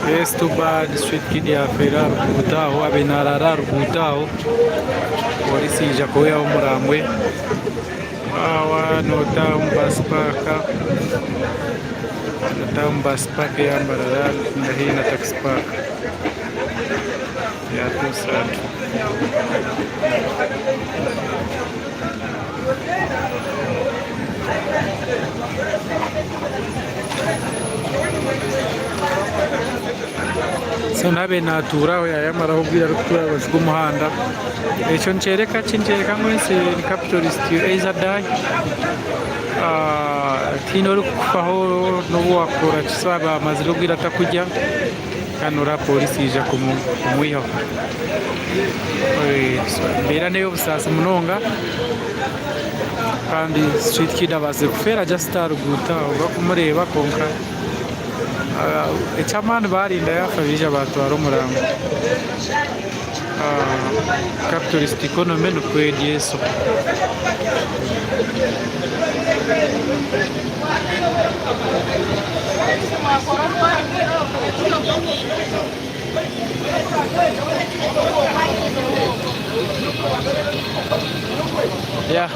Yes too bad street kid yafeera aha ruguuto aho abaire naraara aha ruguuto aho polisi yaija kwihaho omurambo gwe waaba notaaha omu bus park notaaha omu bus park eya Mbarara haihi na taxi park ya too sad. So naabaire naatuura aho yaayamaraho obwire arikutuura aha rubaju rw'omuhanda. Ekyo nikyoreka ki? Nikyoreka ngu ensi ni capitalist you either die tihaine orikukufaho n'obu waakukora ki so yaaba amazire obwire atakurya kandi noreeba pooriisi yaija kumwihaho. Embeera n'ey'obusaasi munonga kandi street kid abaasize kufeera just aha ruguuto aho barikumureeba kwonka eky'amaani baarinda yaafa baija baatwara omurambo. Capitalist economy nikwo eri eso. Yeah.